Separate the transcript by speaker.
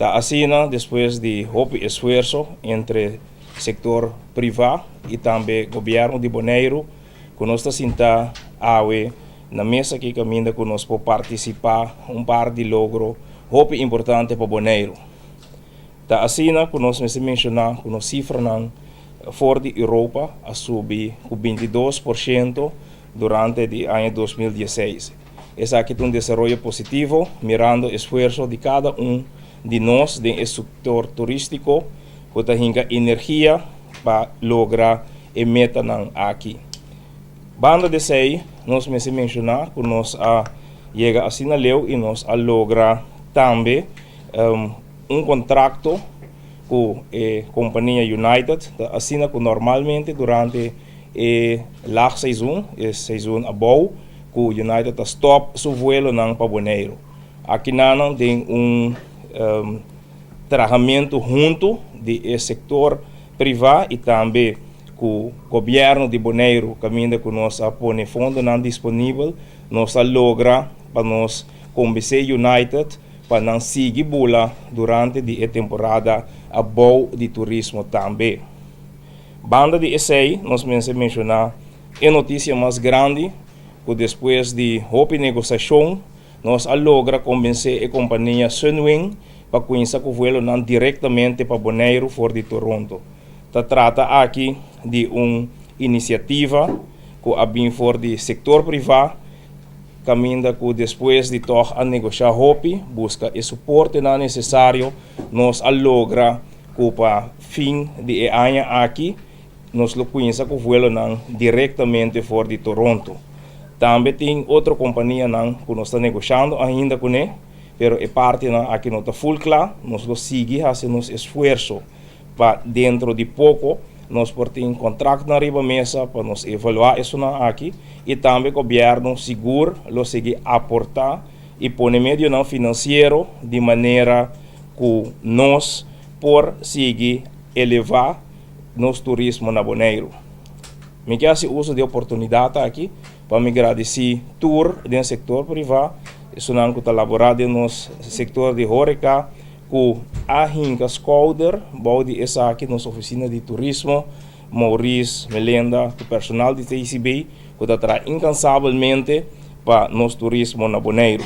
Speaker 1: Ta asina despues di hopi esfuerso entre sektor privá i tambe gobièrnu di Boneiru ku nos ta sinta awe na mesa aki kaminda ku nos por partisipá un par di logro hopi importante pa Boneiru. Ta asina ku nos mester menshoná ku nos sifranan for di Europa a subi ku 22% durante di aña 2016. Esaki ta un desaroyo positivo mirando esfuerso di kada un di nos den e sektor turístiko ku ta hinka energia pa logra e metanan aki. Banda di esei nos mester menshoná ku nos a yega asina leu i nos a logra tambe un kontrakto ku e kompania United. Ta asina ku normalmente durante e laag seizoen, e seizoen abou, ku United ta stòp su vuelonan pa Boneiru. Akinan den un trahamentu huntu di e sektor privá i tambe ku gobièrnu di Boneiru kaminda ku nos a pone fondonan disponibel, nos a logra pa nos konbensé United pa nan sigui bula durante di e temporada abou di turismo tambe. Banda di esei nos mester menshoná e notisia mas grandi ku despues di hopi negosiashon nos a logra konbensé e kompania Sunwing pa kuminsá ku vuelonan direktamente pa Boneiru for di Toronto. Ta trata aki di un inisiativa ku a bin for di sektor privá kaminda ku despues di tòg a negoshá hopi, buska e soportenan nesesario, nos a logra ku pa fin di e aña aki nos lo kuminsá ku vuelonan direktamente for di Toronto. Tambe tin otro kompanianan ku nos ta negoshando ainda kuné, pero e partinan aki no ta full kla. Nos lo sigui hasi nos esfuerso pa dentro di poko nos por tin kontraktnan riba mesa pa nos evaluá esunnan aki i tambe gobièrnu sigur lo sigui aportá i pone medionan finansiero di manera ku nos por sigui elevá nos turismo na Boneiru. Mi ke hasi uso di e oportunidat aki pa mi gradisí tur den sektor privá, esunnan ku ta laborá den nos sektor di horeca, ku a hinka skouder bou di esaki nos ofisina di turismo, Maurice, Melenda, ku personal di TCB ku ta traha inkansabelmente pa nos turismo na Boneiru.